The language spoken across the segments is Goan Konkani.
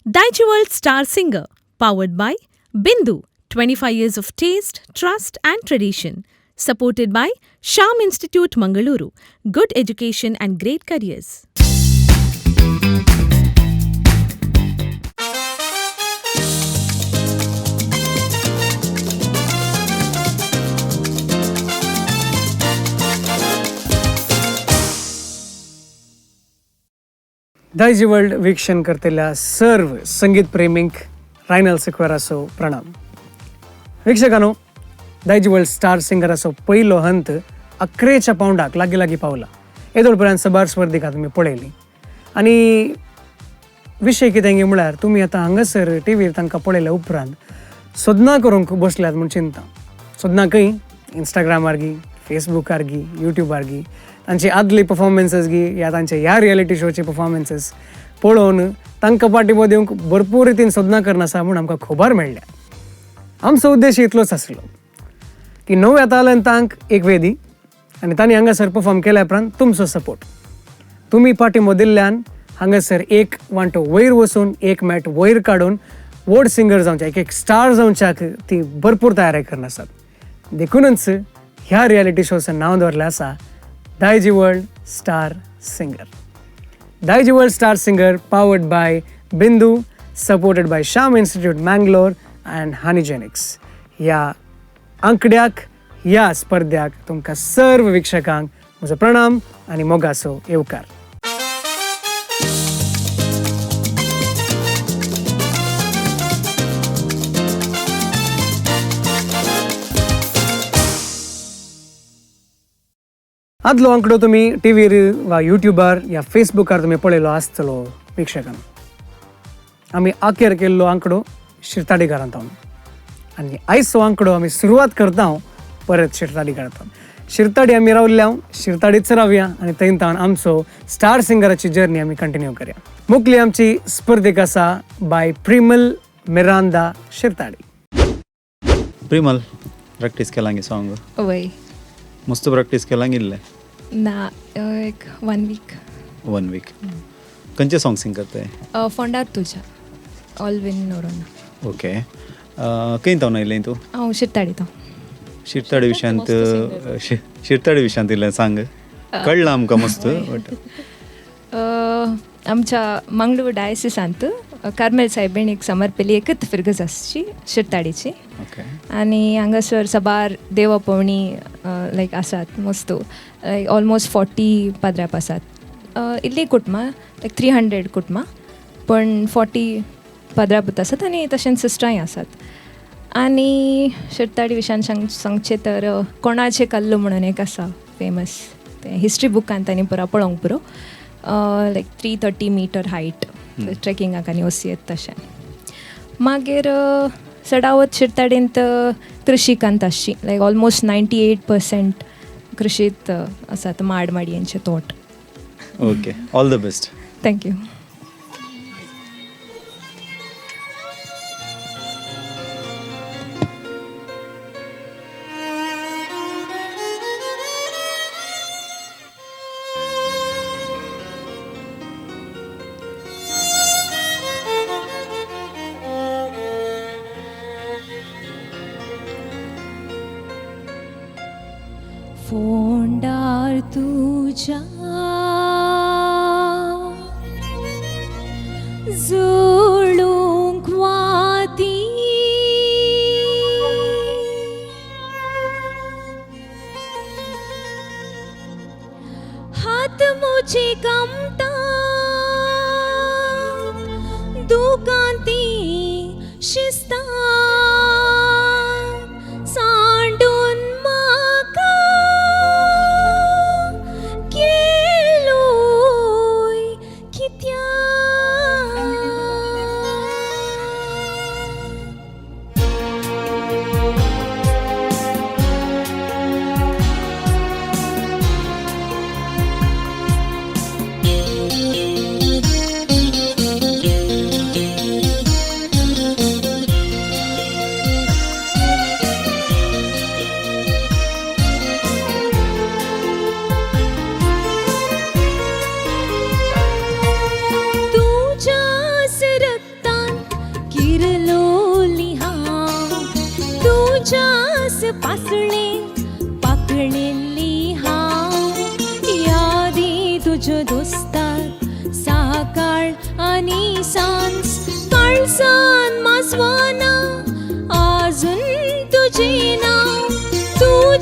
Daijiworld Star Singer, powered by Bindu, 25 years of taste, trust and tradition. Supported by Sham Institute Mangaluru, good education and great careers. Daijiworld वीक्षण करतल्या सर्व संगीत प्रेमींक रायनल सिक्वेराचो प्रणाम. वीक्षकांनो, दायजी वर्ल्ड स्टार सिंगराचो पयलो हंत अकरेच्या पावंडाक लागीं लागीं पावला. येदोळ पर्यंत सबार स्पर्धिका तुमी पळयली आनी विशय कितें गी म्हळ्यार तुमी आतां हांगासर टिवीर तांकां पळयल्या उपरांत सोदनां करूंक बसल्यात म्हूण चिंता. सोदनां खंय? इंस्टाग्रामार गी, फेसबुकार गी, युट्यूबार गी, तांची आदली पफॉर्मन्सीस गी या तांचे ह्या रियलिटी शोचे पफॉर्मन्सीस पळोवन तांकां पाठिंबो दिवंक भरपूर रितीन सोदनां करून आसा म्हूण आमकां खबर मेळ्ळ्या. आमचो उद्देश इतलोच आसलो की नव्या तालंतांक एक वेदी आनी तांणी हांगासर परफॉर्म केल्या उपरांत तुमचो सपोर्ट, तुमी पाठिंबो दिल्ल्यान हांगासर एक वांटो वयर वचून एक मॅट वयर काडून व्हड सिंगर जावच्या, एक एक स्टार जावच्याक ती भरपूर तयारी करून आसात. देखूनच ह्या रियलिटी शोचें नांव दवरलें आसा Daijiworld star singer. Daijiworld star singer powered by Bindu, supported by Sham Institute Mangalore and Honeygenix. ह्या आंकड्याक, ह्या स्पर्ध्याक तुमकां सर्व वीक्षकांक म्हजो प्रणाम आनी मोगाचो येवकार. आदलो आंकडो तुमी टिवीर वा युट्यूबार या फेसबुकार तुमी पळयलो आसतलो. वीक्षकान, आमी आखेर केल्लो आंकडो शिरताडी घरांत आनी आयचो आंकडो आमी सुरवात करता परत शिरताडी घरांत. शिरताडी आमी रावल्या, शिरताडीच रावया आनी थंय तावन आमचो स्टार सिंगराची जर्नी आमी कंटिन्यू करया. मुखली आमची स्पर्धेक आसा बाय प्रिमल मिरांदा शिरताडी. प्रिमल, प्रॅक्टीस केलां गे सॉंग? वय. मस्त प्रॅक्टीस केलां इल्लें? ना, एक 1 वीक. 1 वीक. खंयचें सॉंग सिंग करताय? फोंडार तुज्या, ऑलविन नोरोना. ओके, खंय तावन आयलें तूं? हांव शिरताडी तो. शिरताडी विशयांत, शिरताडी विशयांत इल्लें सांग, कळ्ळां आमकां मस्त. बट आमच्या मंगळूर डायसिसांत कार्मेल साहेबेन एक समर्पिली एकच फिरगज आसची शिरताडीची. आनी हांगासर सबार देवा पवणी लायक आसात मस्त, लायक ऑलमोस्ट 40 पाद्राप आसात. इल्ली कुटुंबां, लायक 300 कुटुंबां, पण 40 पाद्रापूत आसात आनी तशेंच सिस्टरांय आसात. आनी शिरताडी विशयान सांगचें तर कोणाचें कल्लू म्हणून एक आसा फेमस, तें हिस्ट्री बुकान तांणी पुरा पळोवंक पुरो, लायक 330 मिटर हायट, ट्रेकिंगाक आनी वचयेत तशें. मागीर सडावत शिरताडींत कृषिकांत आसची, लायक ऑलमोस्ट 98% कृशीत आसात, माड माडयेंचें तोट. Okay, all the best. Thank you. फोंडार तुझ्या जुळूंक वाती, हात मुझे गमता दुकांती शिस्ता सांडून म्हाका.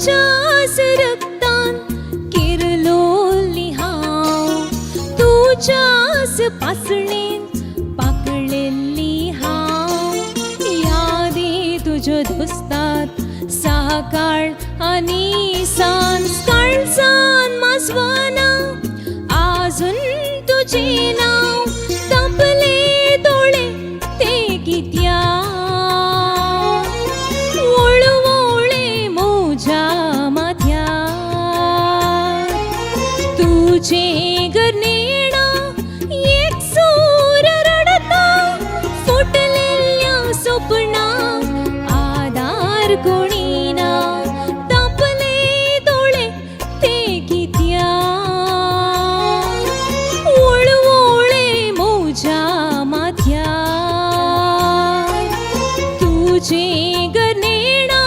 तुज्याच रक्तान किरलोली हांव, तुज्याच पासळेन पाकळिल्ली हांव. यादी तुज्यो दोस्तात सकाळ आनी सांज, काळजान माजवना आजून तुजें नांव. तापले दोळे ते कित्याक, वळवळे म्हज्या माथ्यार. तुजें गरणेणा एक सूर रडता, फुटलेल्या सपनाक आदार कोणी ना. तापले दोळे ते कित्याक, वळवळे म्हज्या माथ्यार. तुजें गरणेणा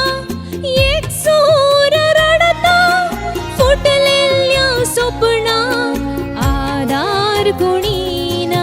एक सूर रडता, फुटलेल्या सपनाक आदार कोणी ना.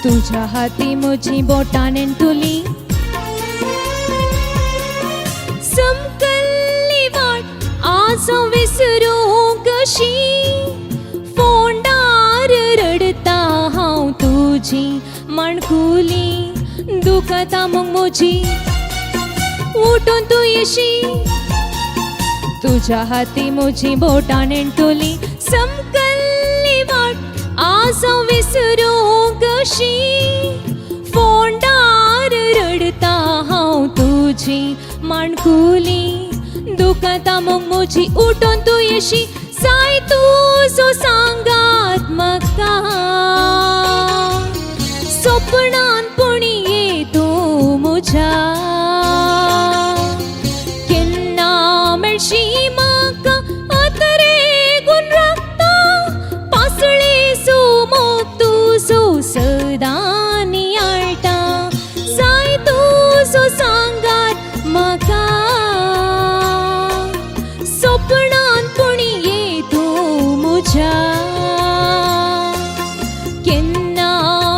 तुझ्या हाती म्हजी बोटां नेणटुली, समकल्ली वाट आज हांव विसरूं कशी. फोंडार रडता हांव तुजी माणकुली, दुखता मग म्हजी उठून तूं येशी. तुझ्या हाती म्हजी बोटां नेणटुली, समकल्ली वाट आज हांव विसरूं कशी. फोंडार रडता हांव तुजी माणकुली, दुखता मग म्हजी उठून तूं येशी. जाय तुजो सांगात म्हाका, सपनान पूण ये तूं म्हज्या. केन्ना मेळशी म्हाका अतरेगून राखता, पासळे मोग तुजो सदां नियाळटा. जाय तुजो सांगात म्हाका, सपनान पूण ये तूं म्हज्या. केन्ना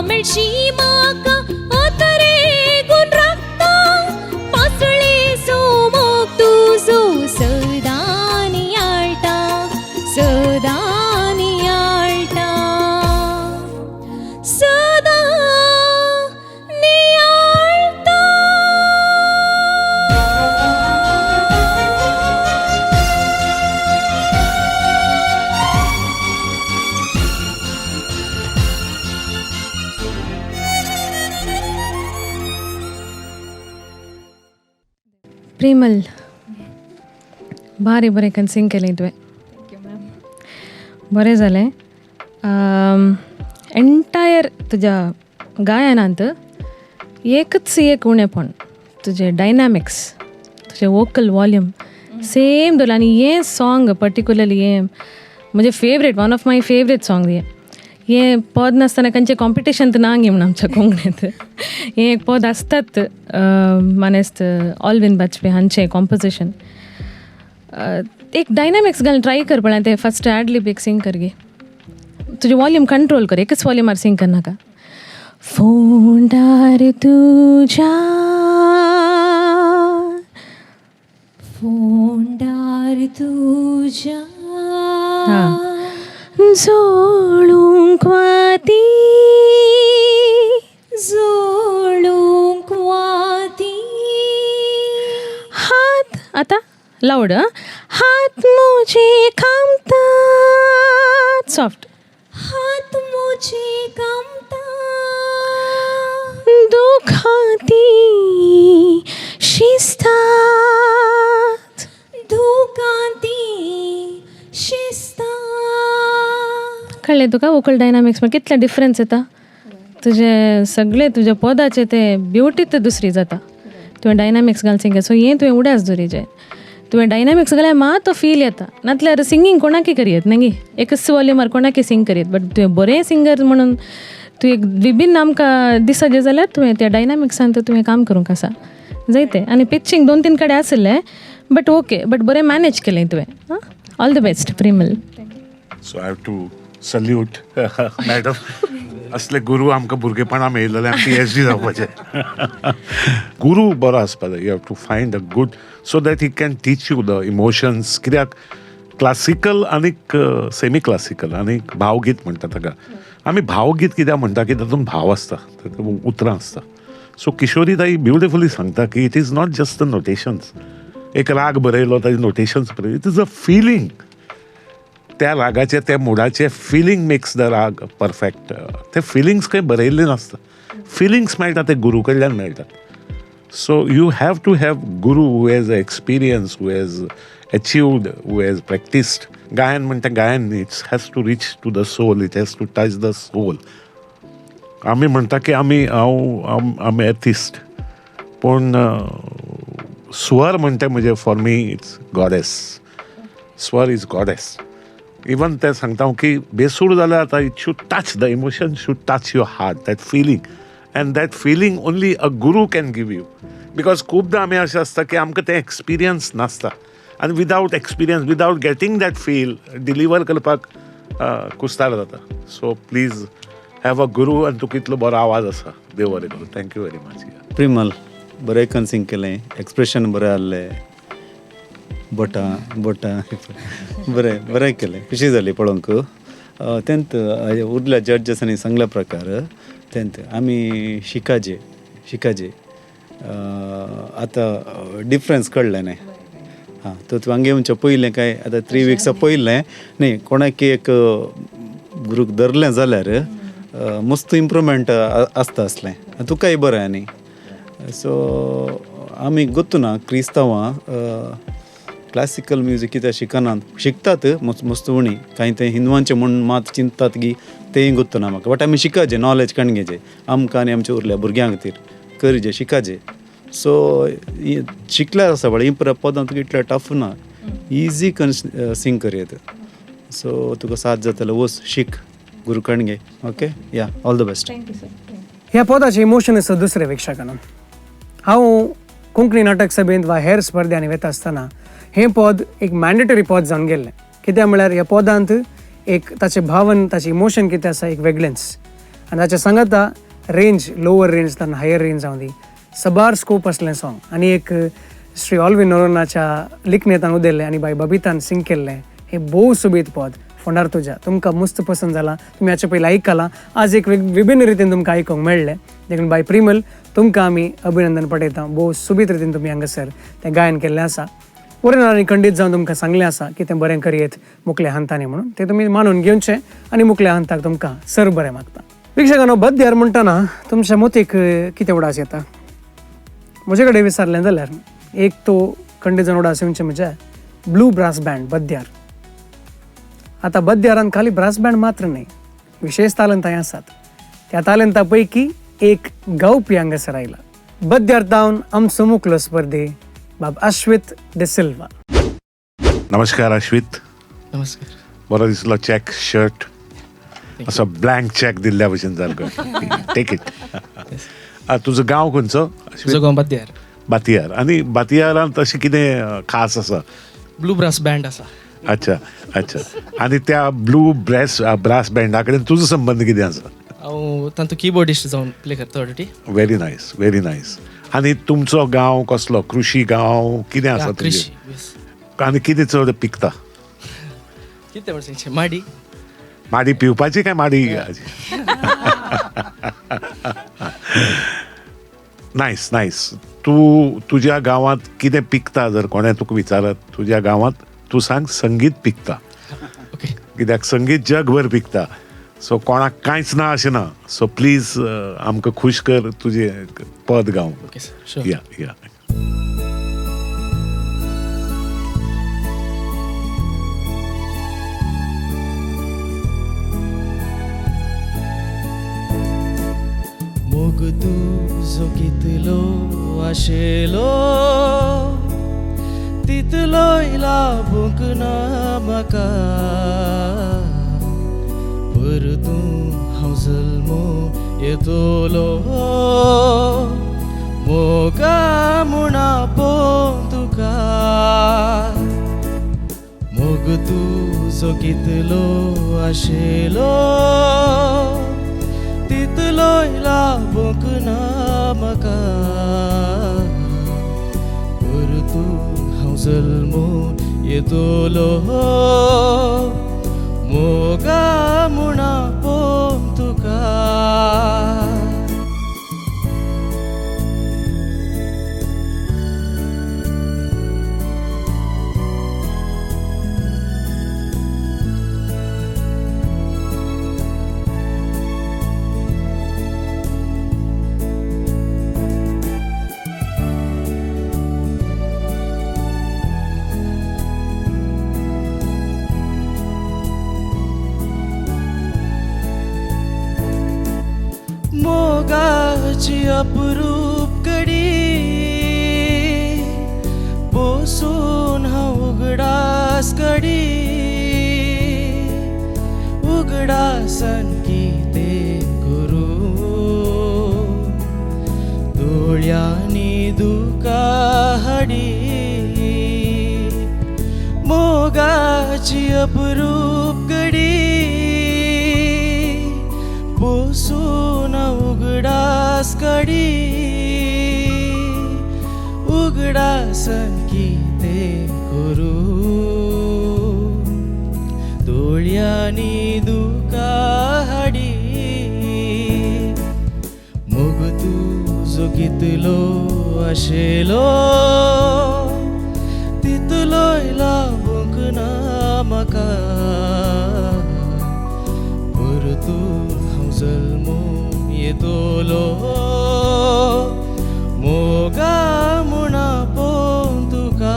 मेळशी म्हाका अतरेगून राखता, पासळे मोग तुजो सदां नियाळटा, सदां नियाळटा, सदां नियाळटा. प्रेमल, भारी बरें कन सिंग केलें तुवें. बरें जालें. एंटायर तुज्या गायनांत एकच एक उणेपण, तुजें डायनामिक्स, तुजें वोकल वॉल्यूम सेम दवरलें. आनी हें सॉंग पर्टिकुलरली हें म्हजें favourite, one of my favourite song. हें हें पद नासतना खंयचें कॉम्पिटिशन तर ना गे म्हूण आमच्या कोंकणींत हें एक पद आसतात. मानेस्त ऑलविन बाजपेय हांचें कॉम्पोजिशन. एक डायनामिक्स घालून ट्राय कर पळय. तें फस्ट एडलिब एक सिंग कर गे. तुजें वॉल्यूम कंट्रोल कर, एकच वॉल्यूमार सिंग करनाका. फोंडार तुज्या, फोंडार तुज्या, जोळूंक वाती, जोळूंक वाती, हात आतां लावड, हात म्हजे कामतात, सॉफ्ट, हात म्हजे कामतात, दुखाती शिस्तात, दुखांती शिस्तात. कळ्ळें तुका वोकल डायनामिक्स कितलें डिफरन्स येता तुजें सगळें तुज्या पदाचें तें ब्युटीच दुसरी जाता तुवें डायनामिक्स घाल सिंग. सो हें तुवें उडास दवरीजे तुवें डायनामिक्स घाल्यार मात तो फील येता नातल्यार सिंगींग कोणाकी करयेत न्ही एकच वॉल्यूमार कोणाकी सिंग करयेत बट तुवें बरें सिंगर म्हणून तूं एक विभिन्न आमकां दिसत जाल्यार तुवें त्या डायनामिक्सान तुवें काम करूंक आसा जायते. आनी पिचिंग 2-3 कडेन आशिल्लें बट ओके बट बरें मॅनेज केलें तुवें. All the best Premal. So I have to salute madam. असले गुरू आमकां भुरगेपणा मेळिल्ले आमी PhD जावपाचें. गुरू बरो आसपा जाय. You have to find a good so that he can teach you the emotions. कित्याक क्लासिकल आनीक सेमी क्लासिकल आनी भावगीत म्हणटा ताका आमी. भावगीत कित्याक म्हणटा की तातूंत भाव आसता, तातूंत उतरां आसता. सो किशोरी ताई ब्युटिफुली सांगता की it is not just the notations. एक राग बरयलो ताजे नोटेशन्स बरयले, it is a feeling. त्या रागाचे त्या मुडाचे feeling makes the raga perfect. ते फिलिंग्स खंय बरयल्ले नासता, फिलिंग्स मेळटा ते गुरू कडल्यान मेळटात. So you have to have guru who has experience, who has achieved, who has practised. गायन म्हणटा गायन it's has to reach to the soul, it has to touch the soul. आमी म्हणटा की आमी हांव आमी एथिस्ट, पूण स्वर म्हणटा म्हणजे फॉर मी it's goddess. स्वर is goddess. Even ते सांगता हांव की बेसूर जाल्यार आतां it should touch the emotion, should touch your heart, that feeling. And that feeling only a guru can give you. Because खुबदां आमी अशें आसता की आमकां तें एक्सपिरियन्स नासता आनी without experience, without getting that feel deliver करपाक कुस्तार जाता. So please have a guru. आनी तुका इतलो बरो आवाज आसा, देव बरें करूं. Thank you very much. Premal बरें कन्सिंग केलें, एक्सप्रेशन बरें आहलें, बोटां बोटां बरें बरें केलें, खुशी जाली पळोवंक. तेंत उरल्या जजेसांनी सांगल्या प्रकार तेंत आमी शिकाजे शिकाजे आतां डिफरन्स कळ्ळें न्ही. हां तर तूं हांगा येवचें पयलें काय आतां 3 विक्सां पयलें न्ही कोणाक एक ग्रूप धरलें जाल्यार मस्त इम्प्रुवमेंट आसता आसलें तुकाय बरें. आनी सो आमी गोत्तू ना क्रिस्तांवां क्लासिकल म्युजीक कित्याक शिकनात, शिकतात मस्त उणी कांय ते हिंदवांचें म्हूण मात चिंततात की तेंय गोत्तू ना म्हाका, बट आमी शिकाजे नॉलेज काणगेचे आमकां आनी आमच्या उरल्या भुरग्यां खातीर करचे शिकाजे. सो शिकल्यार आसा पळय इम्प्र पदां तुका इतलें टफ ना, इजी सिंग करयेत. सो तुका साथ जातलो, वच शीक गुरू कणगे. ओके या ऑल the best. ह्या पदाचें इमोशन आसा दुसऱ्या वीक्षकान. हांव कोंकणी नाटक सभेंत वा हेर स्पर्ध्यांनी वता आसतना हें पद एक मॅन्डेटरी पद जावन गेल्लें. कित्याक म्हळ्यार ह्या पदांत एक ताचें भावन, ताचें इमोशन कितें आसा एक वेगळेंच, आनी ताचें सांगाता रेंज, लोवर रेंज तान हायर रेंज जावं दी, सबार स्कोप आसलें सॉंग. आनी एक श्री ऑलविन नोरोनाच्या लिखणेंतान उदयल्लें आनी बाय बबितान सिंग केल्लें हें भोव सोबीत पद फोंडार तुज्या. तुमकां मस्त पसंद जालां, तुमी हाचे पयलीं आयकलां, आज एक विभिन्न रितीन तुमकां आयकूंक मेळ्ळें. देखून बाय प्रिमल तुमकां आमी अभिनंदन पठयता. भोव सोबीत रितीन तुमी हांगासर तें गायन केल्लें आसा. वरण आनी खंडीत जावन तुमकां सांगलें आसा की तें बरें करयेत मुकल्या हांतांनी म्हणून, तें तुमी मानून घेवचें आनी मुकल्या हांताक तुमकां सर बरें मागता. वीक्षकांनो, बद्यार म्हणटना तुमच्या मोतीक कितें उडास येता? म्हजे कडेन विचारलें जाल्यार एक तो खंडीत जावन उडास येवचें म्हणजे ब्लू ब्रास बँड बद्यार. आतां बद्यारान खाली ब्रास बँड मात्र न्हय, विशेश तालंतांय आसात. त्या तालंता पैकी एक गावपी हांगासर आयला. बद्यार जावन आमचो मुकलो स्पर्धे बाब अश्वित डिसिल्वा. नमस्कार अश्वित. नमस्कार. बरो दिसलो चॅक शर्ट, असो ब्लँक चॅक दिल्ल्या भशेन सारको. Take it. तुजो गांव खंयचो? तुजो गांव बातियार. बातियार. आनी बातियारांत अशें कितें खास आसा? ब्लू ब्रास बँड आसा. अच्छा अच्छा. आनी त्या ब्लू ब्रास बँडा कडेन तुजो संबंद कितें आसा? हांव तांचो किबोर्डिस्ट जावन प्ले करता already. Very nice, very nice. आनी तुमचो गांव कसलो? कृशी गांव कितें आसा कृशी? आनी कितें चड पिकता? कितें म्हणचे माडी. माडी पिवपाची काय माडी? Nice nice. तूं तुज्या गांवांत कितें पिकता जर कोणें तुका विचारत तुज्या गांवांत, तूं सांग संगीत पिकता. कित्याक संगीत जगभर पिकता. सो कोणाक कांयच ना अशें ना. सो प्लीज आमकां खूश कर तुजें पद गावन. या या. आशिल्लो तितलोय लाबूंक ना म्हाका परतून हांव जल्मून येतलो मोगा म्हूण आपोवंक तुका मोग तुजो कितलो आशिल्लो तितलोय लाबूंक ना म्हाका परतून हांव जल्मून येतलो मोगा म्हूण आपोवंक तुका. मोगाची अप्रूप कडी पोसून हांव उगडास कडी उगडासान कितें करूं दोळ्यांनी दुकां हाडी मोगाची अप्रूप कडी पोसून उगडास कडी उगडासान कितें करूं दोळ्यांनी दुकां हाडी मोग तुजो कितलो आशिल्लो तितलोय लाबूंक ना म्हाका परतून हांव जल्मून येतलो मोगा म्हूण आपोवंक तुका.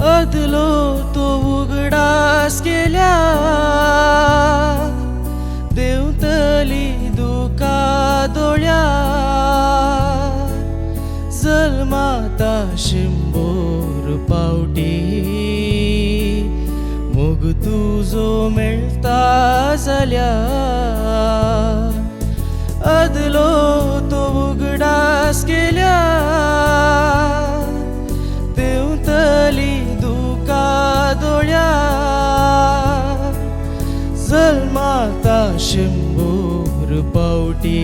अदलो तो उगडास केल्या देंवतली दुकां दोळ्या जल्माता शिंबोर पावटी मोग तुजो मेळटा जाल्यार अदलो तो उगडास केल्या देंवतली दुकां दोळ्या जल्माता शिंबोर पावटी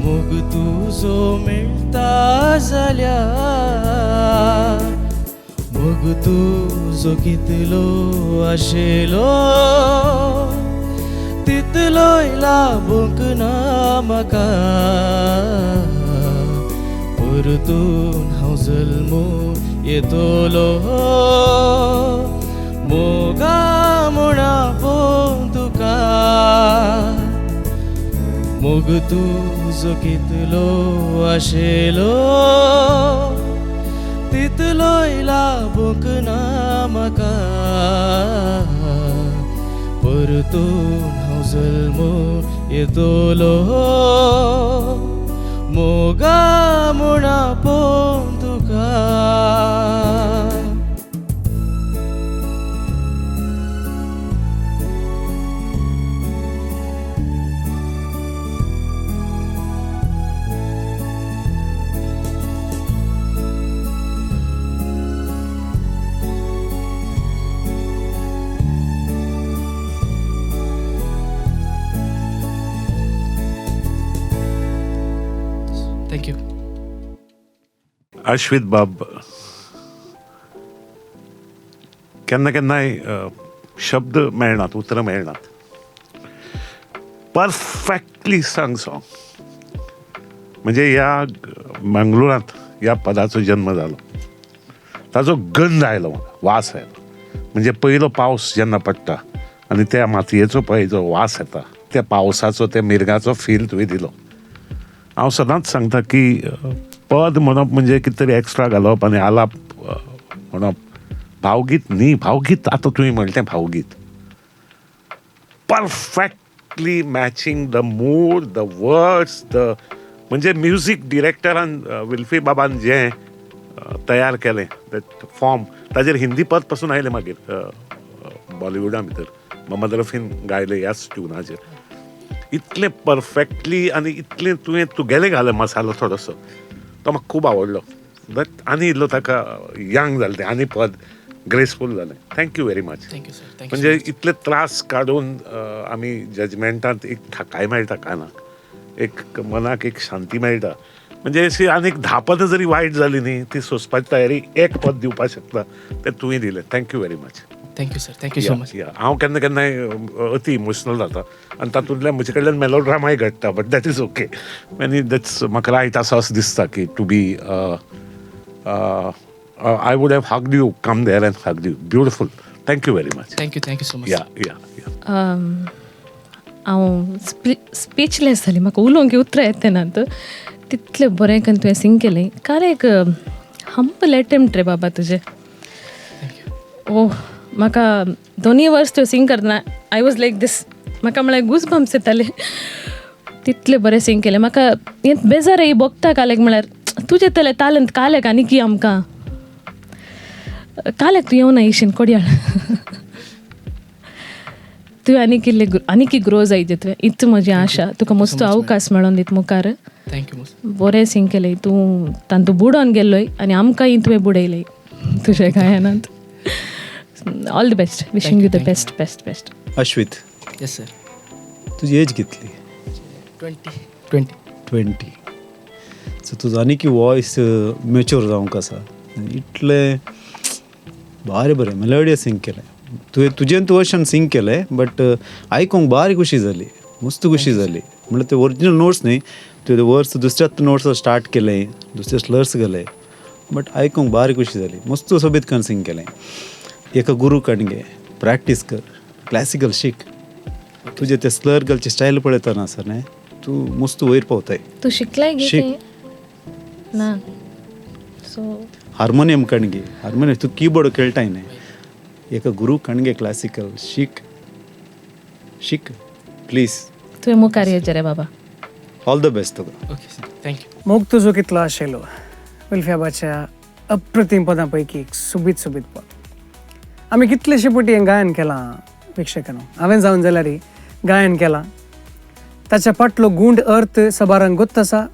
मोग तुजो मेळटा जाल्यार मोग तुजो कितलो आशिल्लो तितलोय लाबूंक ना म्हाका परतून हांव जल्मून येतलो मोगा म्हूण आपोवंक तुका मोग तुजो कितलो आशिल्लो तितलोय लाबूंक ना म्हाका परतून हांव जल्मून येतलो मोगा म्हूण आपोवंक तुका. Thank you. Ashwit बाब केन्ना केन्नाय शब्द मेळनात, उतरां मेळनात. परफेक्टली संग सॉंग म्हणजे ह्या मंगळुरांत ह्या पदाचो जन्म जालो, ताजो गंध आयलो म्हाका, वास आयलो. म्हणजे पयलो पावस जेन्ना पडटा आनी त्या मातयेचो पळय जो वास येता, त्या पावसाचो त्या मिरगाचो फील तुवें दिलो. हांव सदांच सांगता की पद म्हणप म्हणजे कितें तरी एक्स्ट्रा घालप आनी आलाप म्हणप भावगीत न्ही. भावगीत आतां तुवें म्हणलें तें भावगीत perfectly matching the mood, the words, the म्हणजे म्युजीक डिरेक्टरान विल्फी बाबान जें तयार केलें that form, ताजेर हिंदी पद पसून आयलें मागीर बॉलिवुडा भितर मोहम्मद रफीन गायलें ह्याच ट्युनाचेर. इतलें परफेक्टली आनी इतलें तुवें तुगेलें घालें मसालो थोडोसो, तो म्हाका खूब आवडलो. बट आनी इल्लो ताका यंग जालें तें आनी पद ग्रेसफूल जालें. Thank you very much. Thank you sir. म्हणजे इतले त्रास काडून आमी जजमेंटांत एक थाकाय मेळटा कानाक, एक मनाक एक शांती मेळटा. म्हणजे अशी आनीक 10 पदां जरी वायट जाली न्ही ती सोंसपाची तयारी एक पद दिवपाक शकता, तें तुवें दिलें. Thank you very much. Thank you sir. Thank you so much. हांव केन्ना केन्नाय अती इमोशनल जाता आनी तातूंतल्यान म्हजे कडल्यान मेलोड्रामाय घडटा, बट that is okay. आनी that's म्हाका रायट आसा अशें दिसता की to be I would have hugged you, come there and hugged you. Beautiful. Thank you very much. Thank you. Thank you so much. Yeah, yeah, yeah. हांव स्पीचलेस जाली, म्हाका उलोवंक उतरां येता नात तितलें बरें करून तुवें सिंग केलें. काल एक हंबल एटेम्प्ट रे बाबा तुजें. ओ म्हाका 2 वर्स त्यो सिंग करतना I was like दीस, म्हाका म्हळ्यार गूज बम्प्स येताले तितलें बरें सिंग केलें. म्हाका हें बेजार भोगता कालेक, म्हळ्यार तुजें तलें तालंत कालेक आनी की आमकां कालेक तूं येवना इशीन कोडयाळ तुवें आनीक इल्लें आनीक ग्रो जाय तुवें, इतली म्हजी आशा. तुका मस्त अवकाश मेळोन दीत मुखार. Thank you. बरें सिंग केलें तूं, तांतू बुडोन गेल्लोय आनी आमकांय तुवें बुडयलें तुज्या गायनांत. All the best. Wishing you the best, best, best. Ashwit. Yes sir. तुजी एज कितली? 20. 20. सो तुजो आनीक वॉयस मॅच्योर जावंक आसा. इतलें बारी बरें मेलोडियस सिंग केलें तुवें, तुजें तूं वर्शन सिंग केलें, बट आयकूंक बारी खुशी जाली, मस्त खुशी जाली. म्हणल्यार ते ओरिजिनल नोट्स न्ही, तुवें वर्स दुसऱ्याच नोट्स स्टार्ट केलें, दुसरे स्लर्स घाले, बट आयकूंक बारी खुशी जाली. मस्त सोबीत करून सिंग केलें. एका गुरू कडेन घे, प्रॅक्टीस कर, क्लासिकल शीक. तुजें ते स्लर घालची स्टायल पळयतना आसा न्ही, तूं मस्त वयर पावताय. तूं शिकलाय गे शीक ना? सो हार्मोनियम कडेन घे, हार्मोनियम तूं किबोर्ड खेळटाय न्ही, एका गुरू कडेन घे, क्लासिकल शीक, शीक प्लीज. तुवें मुखार येवचें रे बाबा. ऑल the best तुका. Okay sir. Thank you. मोग तुजो कितलो आशिल्लो विल्फ्याबाच्या अप्रतीम पदां पैकी एक सोबीत सोबीत पद. आमी कितलेशे पटी हें गायन केलां प्रेक्षकांनो, हांवें जावन जाल्यार गायन केलां. ताच्या फाटलो गूंड अर्थ सबारांक गोत्त आसा,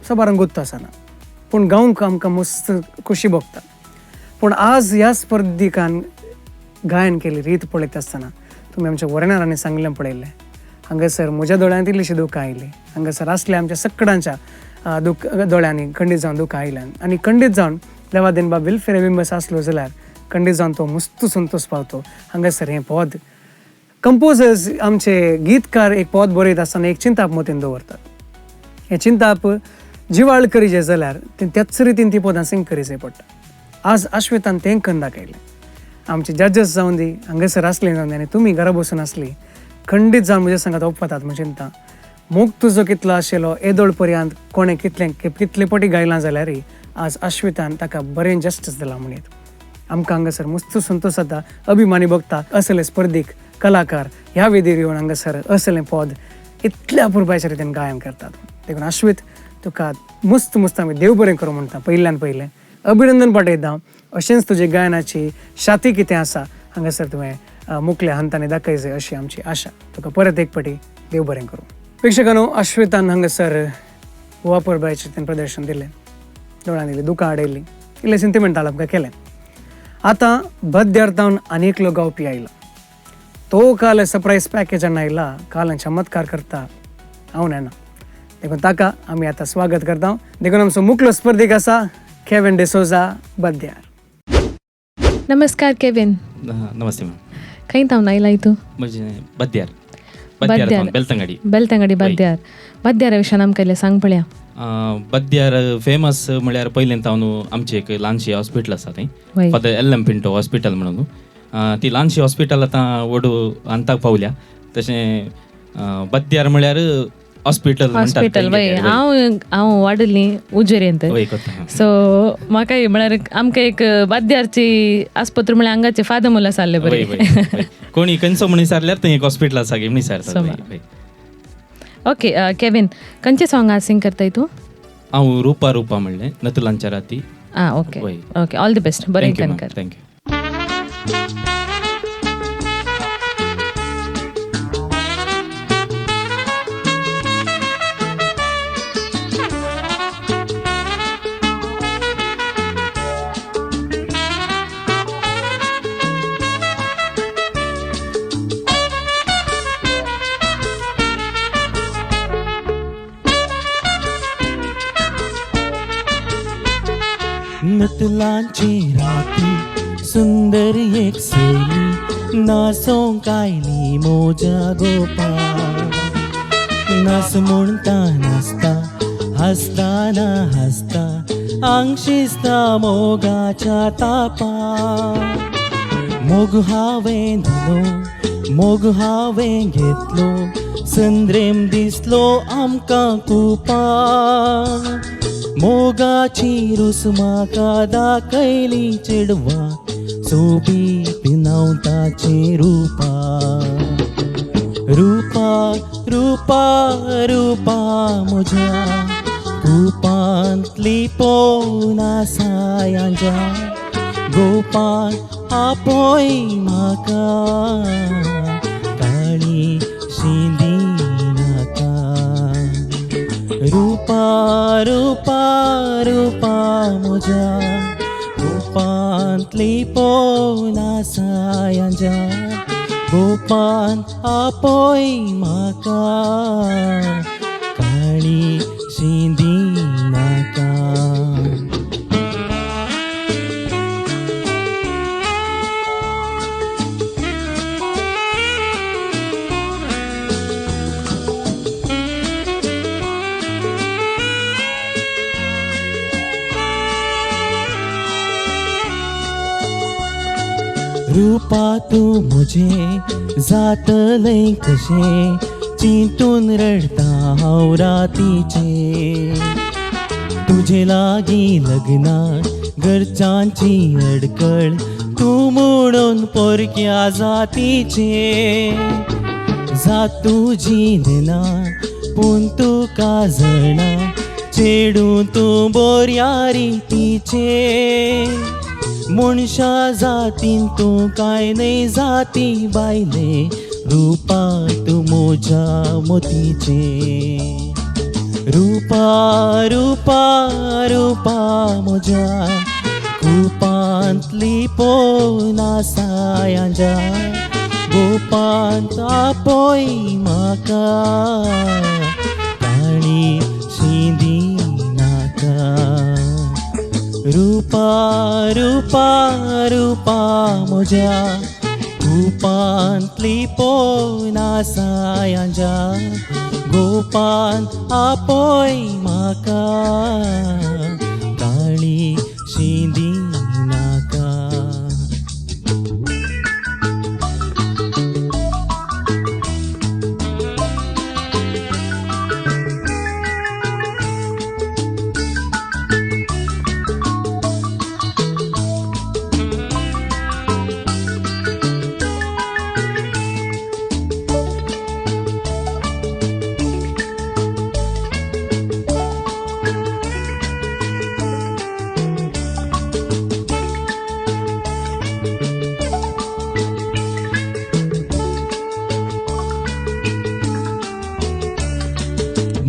सबारांक गोत्त आसना, पूण गावंक आमकां मस्त खोशी भोगता. पूण आज ह्या स्पर्धिकान गायन केली रीत पळयता आसतना तुमी आमच्या वरणारांनी सांगलें पळयल्लें, हांगासर म्हज्या दोळ्यांत इल्लीशी दुकां आयली, हांगासर आसले आमच्या सगळ्यांच्या दुख दोळ्यांनी खंडीत जावन दुकां आयल्यान. आनी खंडीत जावन देवादेन बाब विल्फी रेबिंबस आसलो जाल्यार खंडीत जावन तो मस्त संतोश पावतो. हांगासर हें पद कंपोजर्स आमचे गीतकार एक पद बरयत आसतना एक चिंताप मतीन दवरतात. हें चिंताप जिवाळ करीजे जाल्यार तें त्याच रितीन ती पदां सिंग करीजे पडटा. आज आश्वितान तें करून दाखयलें. आमचे जजस जावन दी, हांगासर आसले जावन दी, आनी तुमी घरा बसून आसली खंडीत जावन म्हज्या सांगात ओपतात म्हण चिंता. मोग तुजो कितलो आशिल्लो येदोळ पर्यंत कोणें कितलें कितले पटी गायलां जाल्यार आज आश्वितान ताका बरें जस्टीस दिलां म्हणयत. आमकां हांगासर मस्त संतोश जाता, अभिमानी भोगता असले स्पर्धीक कलाकार ह्या वेदीर येवन हांगासर असलें पद इतल्या अपुरबायच्या रितीन गायन करतात. देखून आश्वित तुका मस्त मस्त आमी देव बरें करूं म्हणटा. पयल्यान पयलें अभिनंदन पाठयता. अशेंच तुजे गायनाची शाती कितें आसा हांगासर तुवें मुकल्या हंतांनी दाखयचे अशी आमची आशा. तुका परत एक पटी देव बरें करूं. प्रेक्षकांनो, आश्वितान हांगासर अपुरबायचें तें प्रदर्शन दिलें, दोळ्यांनी इल्ली दुकां हाडयलीं, इल्लें सेंटिमेंटल आमकां केलें. आतां बद्यार जावन आनी एकलो गावपी आयला, तो काल सरप्रायज पॅकेजान आयला, काल चमत्कार करता हांव नेणा, देखून ताका आमी आतां स्वागत करता. देखून आमचो मुखलो स्पर्धीक आसा केविन डिसोजा बद्यार. नमस्कार केविन. नमस्ते मॅम. खंय तावन आयलाय तूं? म्हजें बद्यार, बद्यार बेलतंगाडी. बेलतंगाडी बद्यार. बद्यारा विशयान आमकां इल्लें सांग पळया. बद्यार फेमस म्हळ्यार पयलें तावन आमचें एक ल्हानशें हॉस्पिटल आसा थंय, Father L M Pinto hospital म्हणून. ती ल्हानशी हॉस्पिटल आतां व्हड अंताक पावल्या. तशें बद्यार म्हळ्यार हॉस्पिटल. हॉस्पिटल वय. हांव हांव वाडली उजेरेंत, सो म्हाका म्हळ्यार आमकां एक बाद्यारची आस्पत्र म्हळ्यार हांगाचे फादर मुला सारले बरें. कोणी खंयचो म्हण विचारल्यार थंय एक हॉस्पिटल आसा म्हण विचारता. ओके केविन, खंयचें सॉंग आज सिंग करताय तूं? हांव रुपा रुपा म्हणलें नतुलांच्या राती. आं okay okay, all the best. बरें कर. Thank you. नतलांची राती सुंदर एक सैली नासोंक आयली मोजा गोपा. नास म्हणटा नाचता हासताना हासता आंग शिजता मोगाच्या तापा. मोग हांवें दिलो मोग हांवें घेतलो संद्रेम दिसलो आमकां कुपा. मोगाची रूस म्हाका दाखयली चेडवा सोबीत नांव ताचें रुपा. रुपा रुपा रुपा म्हज्या कुपांतली पोवन आसायांच्या गोपान आपोय म्हाका काळी शिंदी नाका. रुपा रुपा रुपा म्हज्या कुपांतली पोवन आसायांच्या गोपान आपोय म्हाका काळी शिंदी नाका. रुपा तूं म्हजें जातलें कशें चिंतून रडटा हांव रातीचें. तुजे लागीं लग्नाक घरच्यांची अडकळ तूं म्हणून पोरक्या जातीचें. जात तुजी नेना पूण तुका जाणा चेडूं तूं बोऱ्या रितीचें. मनशा जातीन तूं कांय न्हय जाती बायले रुपा तूं म्हज्या मोतीचें. रुपा रुपा रुपा म्हज्या कुपांतली पोवन आसायांच्या गोपांत आपोय म्हाका काळी शिंदी नाका. रुपा रुपा रुपा म्हज्या कुपांतली पोवन आसायांच्या गोपान आपोय म्हाका काळी शिंदी नाका.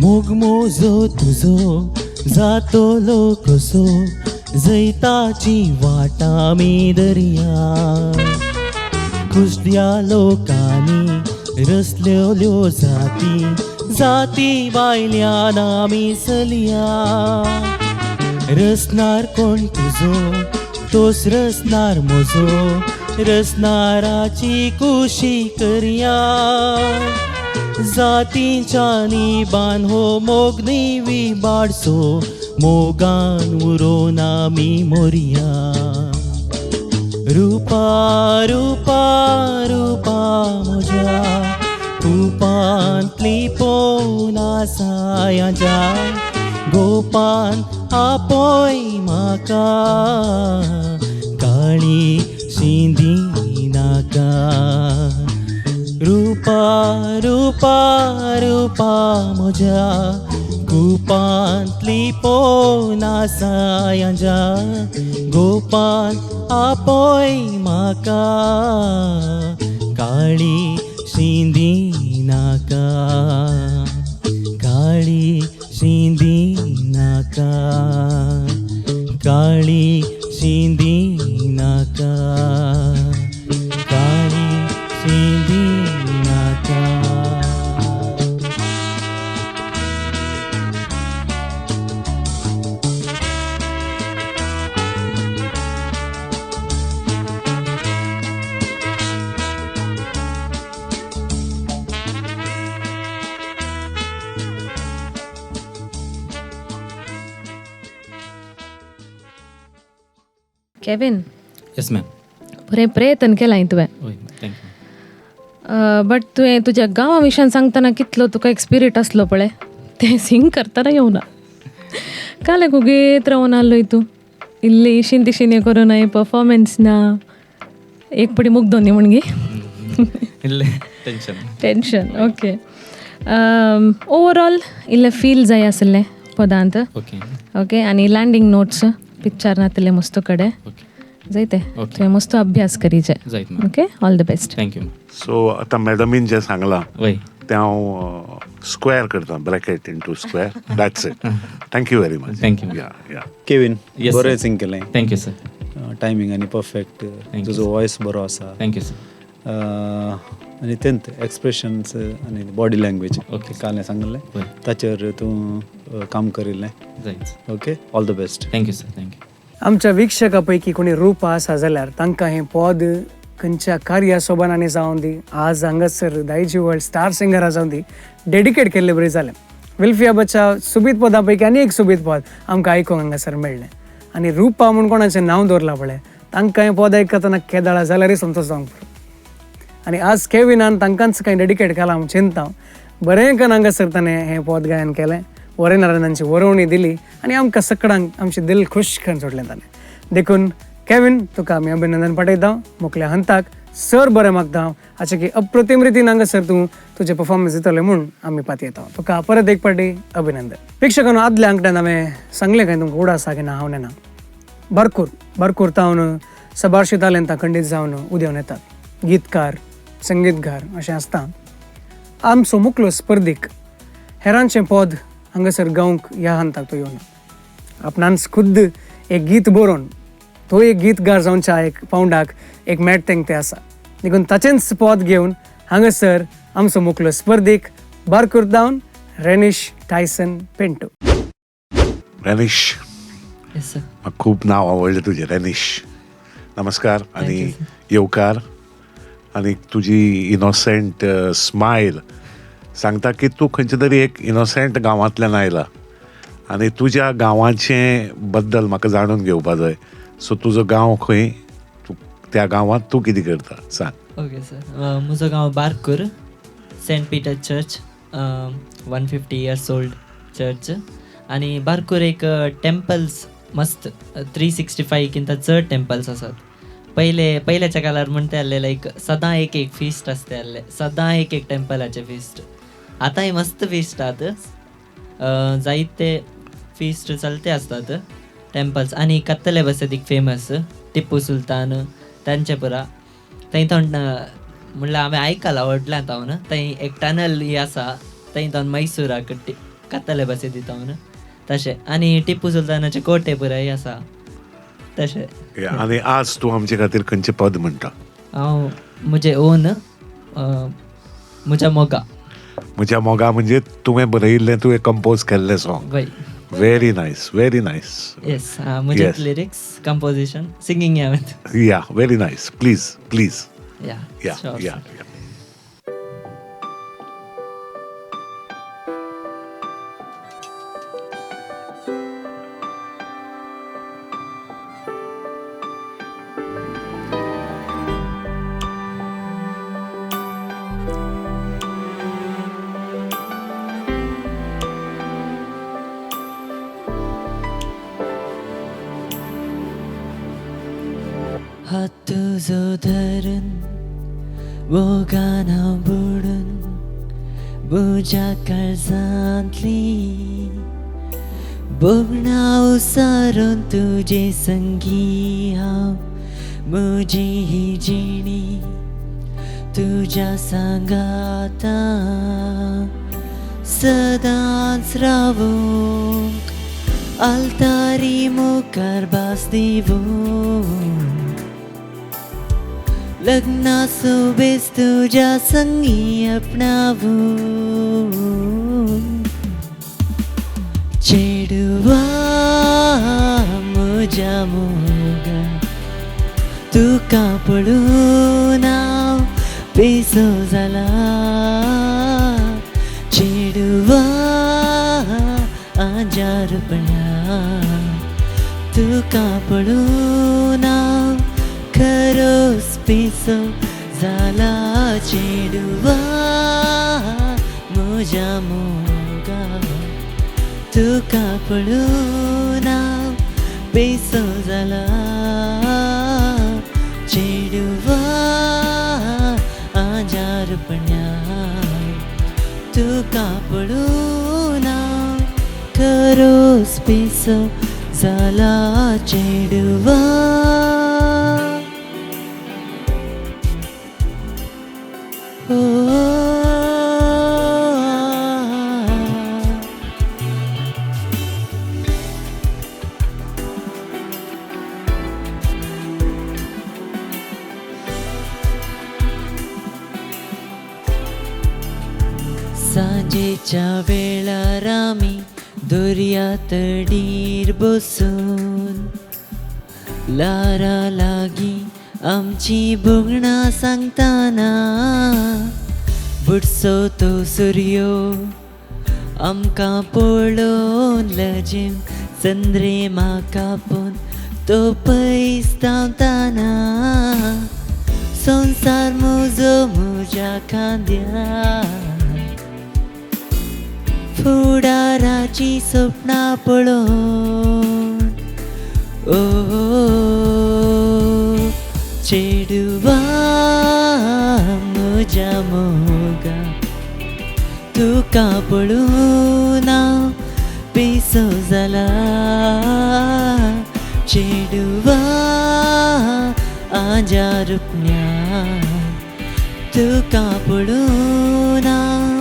मोग मोजो तुजो जातलो कसो जैताची वाट आमी दर्या. कुसल्या लोकांनी रसल्यो जाती जाती बायल्यान आमी चलया. रसनार कोण तुजो तोच रसनार म्हजो रसनाराची कुशी करया. जातींच्या निबान हो मोग न्हय बाडसो मोगान उरोवन आमी मोरया. रूपा रूपा रूपा म्हज्या कुपांतली पोवन आसा ज्या गोपान आपोय म्हाका काळी शिंदी नाका. रूपा रूपा रूपा म्हज्या कुपांतली पोवन आसा ज्या गोपान आपोय म्हाका काळी शिंदी नाका काळी शिंदी नाका काळी शिंदी नाका काळी शिंदी नाका. केविन. Yes ma'am. बरें प्रयत्न केलां तुवें. हय, thank you. But तुवें तुज्या गांवा विशयान सांगतना कितलो तुका एक स्पिरीट आसलो पळय, तें सिंग करतना येवना. काल गुगेत रावन आहलोय तूं, इल्लें इशीन तिशीन हें करूं ना, परफॉर्मन्स ना, एक पडी मुग्दो न्ही म्हणगी इल्लें टेंशन टेंशन. ओके, ओवरऑल इल्लें फील जाय आसलें पदांत. ओके ओके, आनी लँडींग नोट्स पिक्चर नातले मस्त कडे जायते तुवें मस्त अभ्यास करीचे. Okay, all the best. Thank you. So आतां मॅडमीन जें सांगलां तें हांव स्क्वेअर करता, bracket into square, that's it. Thank you very much. Thank you. Yeah yeah. Kevin, बरें सिंग केलें. Thank you sir. Timing आनी परफेक्ट, तुजो वॉयस बरो आसा. Thank you sir. आनी तेंत एक्सप्रेशन्स आनी बॉडी लँग्वेज ओके काल सांगलें ताचेर तूं काम करिल्लें. Okay, all the best. Thank you sir. Thank you. आमच्या वीक्षका पैकी कोणी रूपा आसा जाल्यार तांकां हें पद खंयच्या कार्या सोबानांनी जावन दी, आज हांगासर दायजी वर्ल्ड स्टार सिंगरा जावन दी, डेडिकेट केल्ले बरें जालें. विल्फिया बच्चा सोबीत पदां पैकी आनी एक सोबीत पद आमकां आयकूंक हांगासर मेळ्ळें. आनी रूपा म्हूण कोणाचें नांव दवरलां पळय, तांकां हें पद आयकतना केदाळा जाल्यारय संतोश जावंक पुरो. आनी आज केविनान तांकांच कांय डेडिकेट केलां म्हूण चिंता. बरें करून हांगासर ताणें हें पद गायन केलें, वरेनारायणांची वरोवणी दिली आनी आमकां सगळ्यांक आमचें दिल खूश करून सोडलें ताणें. देखून केविन, तुका आमी अभिनंदन पाठयता. मुखल्या हंताक सर बरें मागता हाचें की अप्रतिम रितीन हांगासर तूं तुजें परफॉर्मन्स दितलें म्हूण आमी पातयेता. तुका परत एक पाटी अभिनंदन. प्रेक्षकांनो, आदल्या आंकड्यान हांवें सांगलें काय तुमकां उडास आसा की ना हांव नेना. बारकूर बारकूर तावन सबारशी तालेंतां खंडीत जावन उदेवन येतात, गीतकार संगीतकार अशें आसता. आमचो मुखलो स्पर्धीक हेरांचें पद हांगासर गावंक ह्या हंताक तो येवना. आपणान खुद्द एक गीत बरोवन तो एक गीतगार जावच्या एक पावंडाक एक मॅट तेंक ते आसा. देखून ताचेंच पद घेवन हांगासर आमचो मुखलो स्पर्धीक बारकूर दावन रेनिश टायसन पेंटो. रेनिश, म्हाका खूब नांव आवडलें तुजें, रेनिश. नमस्कार आनी येवकार. आनी तुजी इनोसेंट स्मायल सांगता की तूं खंयच्या तरी एक इनोसेंट गांवांतल्यान आयला आनी तुज्या गांवाचें बद्दल म्हाका जाणून घेवपा जाय. सो तुजो गांव खंय, तूं त्या गांवांत तूं कितें करता सांग. ओके सर, म्हजो गांव Barkur, Saint Peter church, 150 years old church. आनी बारकूर एक टेम्पल्स मस्त 365 किंता चड टेम्पल्स आसात. पयले पयल्याच्या काळार म्हणटा आसले लायक सदां एक एक फिस्ट आसता आसले, सदां एक एक टेम्पलाचे फिस्ट. आतांय मस्त फिस्ट आहात, जायते फिस्ट चलते आसतात टेम्पल्स. आनी कत्तले बसतीक फेमस टिप्पू सुलतान तांचे पुरा थंय थंय म्हणल्यार हांवें आयकलां व्हडल्यान तावन थंय एक टनल ही आसा थंय तावन मैसुराक कत्तले बसती तावन तशें. आनी टिप्पू सुलतानाचे कोटे पुराय आसा तशें. आनी आज तूं आमचे खातीर खंयचें पद म्हणटा? हांव म्हजें ओन म्हज्या मोगा. म्हज्या मोगा म्हणजे तुवें बरयिल्लें, तुवें कंपोज केल्लें song? Very nice, very nice. Yes, म्हजें लिरिक्स, कंपोजिशन, सिंगींग हांवें. Yeah, very nice. Please please. Yeah yeah yeah. हात तुजो धरून मोगान हांव बुडून म्हज्या काळजांतली भोगणां उसारून तुजे संगी हांव म्हजी ही जिणी तुज्या सांगाता सदांच रावूंक आल्तारी मुखार भास दिवूं लग्ना सोबेस तुज्या संगी आपणावूं चेडवा म्हज्या मोगा तुका पळोवन हांव पिसो जाला चेडवा आंज्या रुपण्या तुका पळोवन हांव खरोच पिसो जाला चेडवा म्हज्या मोगा तुका पळोवन हांव पिसो जाला चेडवा आंज्या रुपण्या तुका पळोवन हांव खरोच पिसो जाला चेडवा. सांजेच्या वेळार आमी दर्या तडीर बसून ल्हारां लागीं आमची भोगणां सांगतना बुडसो तो सुर्यो आमकां पळोवन लजेन चंद्रिमा कापून तो पयस धांवतना संवसार म्हजो म्हज्या खांद्यार फुडाराची सपनां पळोवन ओ चेडवा म्हज्या मोगा तुका पळोवन हांव पिसो जाला चेडवा आंज्या रुपण्या तुका पळोवन हांव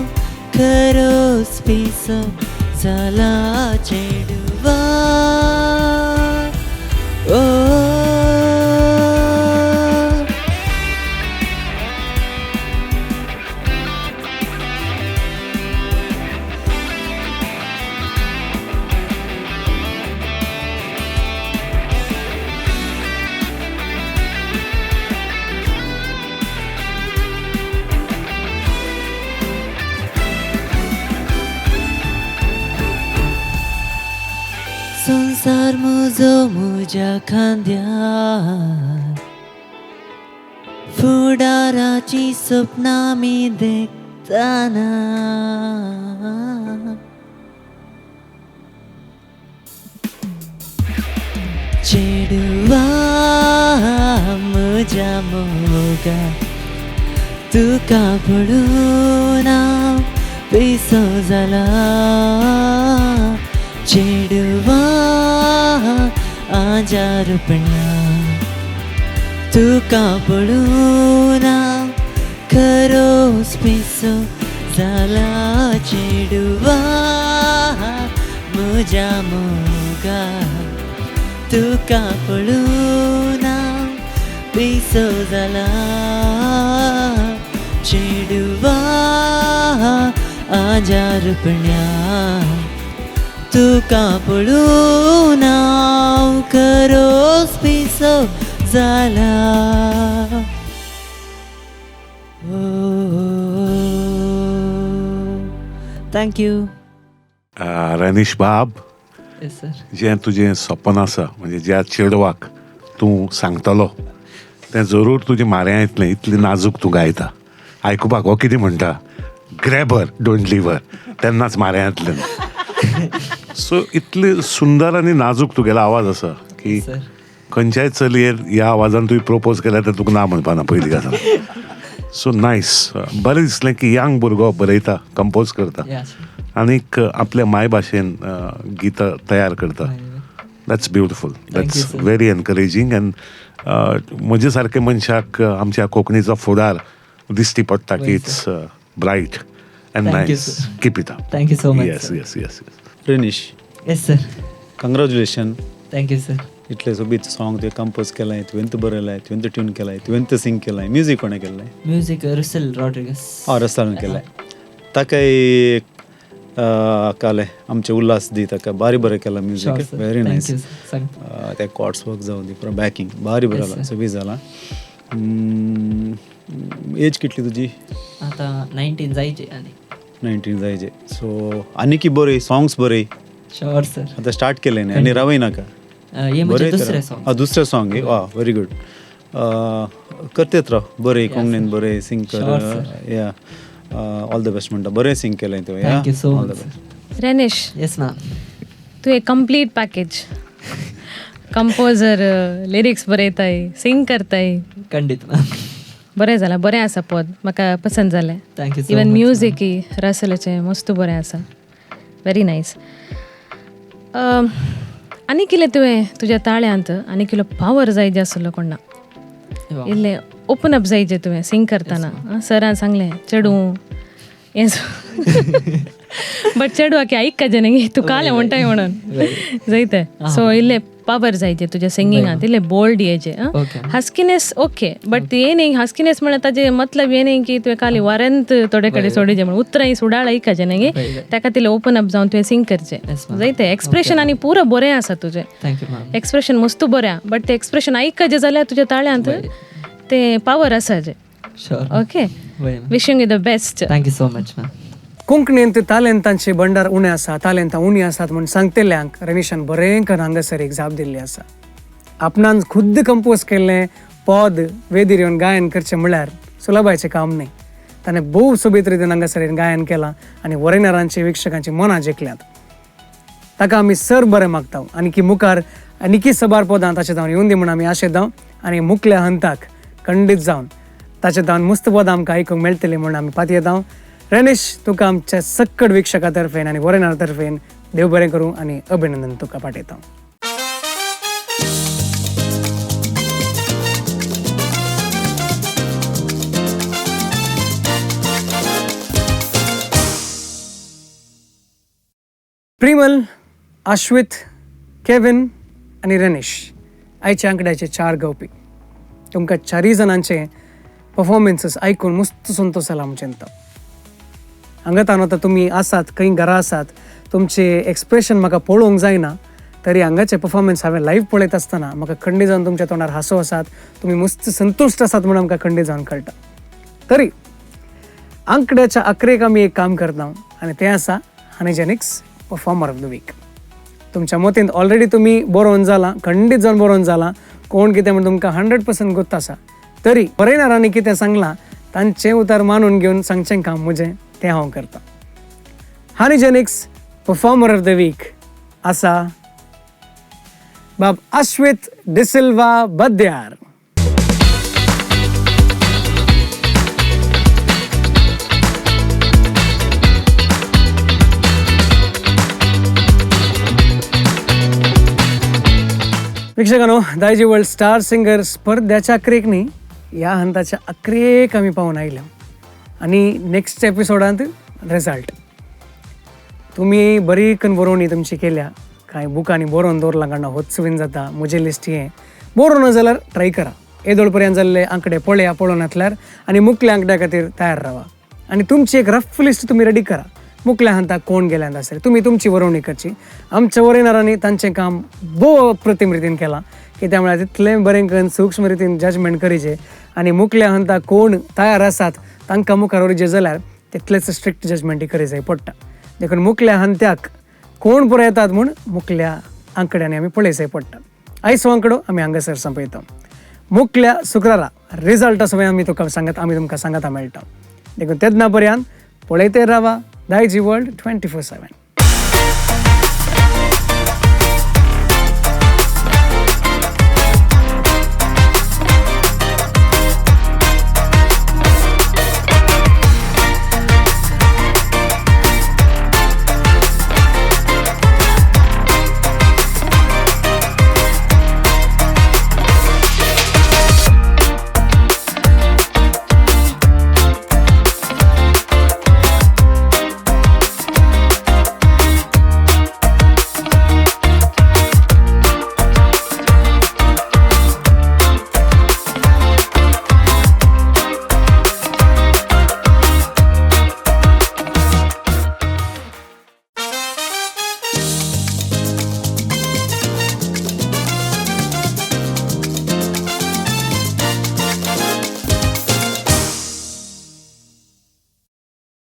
खरोच पिसो जाला चेडवा. ओ संवसार म्हजो म्हज्या खांद्यार फुडाराची सपनां आमी देखतना चेडवा म्हज्या मोगा तुका पळोवन हांव पिसो जाला चेडवा आंज्या रुपण्या तुका पळोवन हांव खरोच पिसो जाला चेडवा म्हज्या मोगा तुका पळोवन हांव पिसो जाला चेडवा आंज्या रुपण्या तुका पळोवन हांव खरोच पिसो जाला. Thank you. Renish बाब, येस सर. जें तुजें सपन आसा म्हणजे ज्या चेडवाक तूं सांगतलो तें जरूर तुजें माऱ्यां येतलें. इतली नाजूक तूं गायता, आयकुपाक हो कितें म्हणटा, ग्रॅबर don't liver, तेन्नाच माऱ्यां येतलें. सो इतले सुंदर आनी नाजूक तुगेलो आवाज आसा की सर खंयच्याय चलयेर ह्या आवाजान तुवें प्रोपोज केल्यार तर तुका ना म्हणपा ना पयली गजाल. सो नायस, बरें दिसलें की यंग भुरगो बरयता, कंपोज करता आनीक आपल्या मायभाशेन गितां तयार करता. That's beautiful, that's very encouraging. And म्हजे सारके मनशाक आमच्या कोंकणीचो फुडार दिश्टी पडटा की it's bright and nice. Keep it up. Thank you so much. Yes yes yes. Renish. Yes sir. Congratulation. Thank you sir. इतले सोबीत सॉंग तुवें कंपोज केलां, तुवें बरयलां, तुवें ट्यून केलां, तुवें सिंग केलां. म्युजीक कोणें केल्लें? म्युजीक रुसल रॉड्रिगस. हय, रसलान केलें. ताकाय काले आमचे उल्हास दी, ताका बारी बरें केलां म्युजीक. Very nice. ते कॉर्ड्स वर्क जावं दी, पुरो बॅकिंग बारी बरें जालां, सोबीत जालां. एज कितली तुजी आतां? 19 जायचे. आनी 19 जायचे. सो आनीकी बरय, सॉंग्स बरय. Sure sir. आतां स्टार्ट केलें न्ही, आनी रावय नाका. हे म्हजें दुसरें सॉंग. दुसरें सॉंग. वा, व्हेरी गुड. करतेत राव, बरय कोंकणीन, बरय, सिंग कर. या, ऑल the best म्हणटा. बरें सिंग केलें तुवें. Thank you so much. Renish. Yes ma'am. तुवें कंप्लीट पॅकेज, कंपोजर, लिरिक्स बरयताय, सिंग करताय. खंडीत मॅम. बरें जालां, बरें आसा पद, म्हाका पसंद जालें. Thank you. Even म्युजिकय रसलाचें मस्त बरें आसा. Very nice. आनी कितें तुवें तुज्या ताळ्यांत आनी कितलो पावर जाय जे आसलो कोणा इल्लें ओपन अप जाय जे तुवें सिंग करतना. सरान सांगलें चेडूं हें, बट चेडवाक आयकपाचें न्ही, तूं कालें म्हणटाय म्हणून जायते. सो इल्लें पावर जायचे तुज्या सिंगिंगांत, इल्लें बोल्ड येचे. हस्किनेस ओके, बट ये न्ही हस्किनेस म्हळ्यार ताजें मतलब ये न्ही की तुवें खाली वाऱ्यांत थोडे कडेन सोडिचें म्हणून उतरां सुडाळ आयकपाचें न्ही, ताका तितलें ओपन अप जावन तुवें सिंग करचें जायते. एक्सप्रेशन आनी पुरो बरें आसा तुजें, एक्सप्रेशन मस्त बरें, बट तें एक्सप्रेशन आयकपाचें जाल्यार तुज्या ताळ्यांत तें पावर आसा जें. Okay, wishing you the best. Thank you so much ma'am. कोंकणींत तालेंतांचे भंडार उणें आसा, तालेंतां उणीं आसात म्हूण सांगतल्यांक रेनिशान बरें करून हांगासर एक जाप दिल्ली आसा. आपणान खुद्द कंपोज केल्लें पद वेदीर येवन गायन करचें म्हळ्यार सुलभायचें काम न्ही. ताणें भोव सोबीत रितीन हांगासर गायन केलां आनी वरेनारांची वीक्षकांची मनां जिखल्यांत. ताका आमी सर बरें मागता आनी की मुखार आनीकी सबार पदां ताचे जावन येवन दी म्हूण आमी आशेता आनी मुखल्या हंताक खंडीत जावन ताचे जावन मस्त पदां आमकां आयकूंक मेळटलीं म्हूण आमी पातयेता. रेनिश, तुका आमच्या सक्कड वीक्षका तर्फेन आनी वरेनार तर्फेन देव बरें करूं आनी अभिनंदन तुका पाठयता. प्रिमल, आश्वित, केविन आनी रेनिश आयच्या आंकड्याचे चार गावपी. तुमकां चारूय जाणांचे परफॉर्मन्सीस आयकून मस्त संतोश जाला आमचें. हांगा आतां तुमी आसात, खंय घरा आसात, तुमचें एक्सप्रेशन म्हाका पळोवंक जायना तरी हांगाचें परफॉर्मन्स हांवें लायव्ह पळयत आसतना म्हाका खंडीत जावन तुमच्या तोंडार हांसो आसात, तुमी मस्त संतुश्ट आसात म्हूण आमकां खंडीत जावन कळटा. तरी आंकड्याच्या अकरेक आमी एक काम करता आनी तें आसा Honey Genix performer of the week. तुमच्या मतींत ऑलरेडी तुमी बरोवन जालां, खंडीत जावन बरोवन जालां, कोण कितें म्हूण तुमकां 100% गोत्त आसा. तरी बरयणारांनी कितें सांगलां तांचें उतर मानून घेवन सांगचें काम म्हजें, तें हांव करतां. Honey Genix performer of the week आसा बाब आश्वित डिसिल्वा बद्यार. वीक्षकांनो, दायजी वर्ल्ड स्टार सिंगर स्पर्ध्याच्या अकरेक न्ही, ह्या हंताच्या अकरेक आमी पावून आयल्या आनी नेक्स्ट एपिसोडांत रिजल्ट. तुमी बरी कन बरोवणी तुमची केल्या, कांय बुकांनी बरोवन दवरलां काडना होच विन जाता म्हजें लिस्ट हें बरोवन जाल्यार ट्राय करा. येदोळ पर्यंत जाल्ले आंकडे पळया, पळोवन नासल्यार आनी मुखल्या आंकड्या खातीर तयार रावा आनी तुमची एक रफ लिस्ट तुमी रेडी करा. मुखल्या हंताक कोण गेल्यान आसतलें तुमी तुमची बरोवणी करची. आमच्या वरयणारांनी तांचें काम भोव अप्रतीम रितीन केलां, कित्याक म्हळ्यार तितलें बरें करून सूक्ष्म रितीन जजमेंट करीचें आनी मुखल्या हंताक कोण तयार आसात तांकां मुखार व्हरचें जाल्यार तितलेंच स्ट्रिक्ट जजमेंट करी जाय पडटा. देखून मुखल्या हंत्याक कोण पुरो येतात म्हूण मुखल्या आंकड्यांनी आमी पळय जाय पडटा. आयचो आंकडो आमी हांगासर सोंपयता. मुखल्या शुक्रारा रिजल्टा समय आमी तुका सांगत, आमी तुमकां सांगता मेळटा. देखून तेन्ना पर्यंत पळयते रावा दायजी वर्ल्ड 24/7.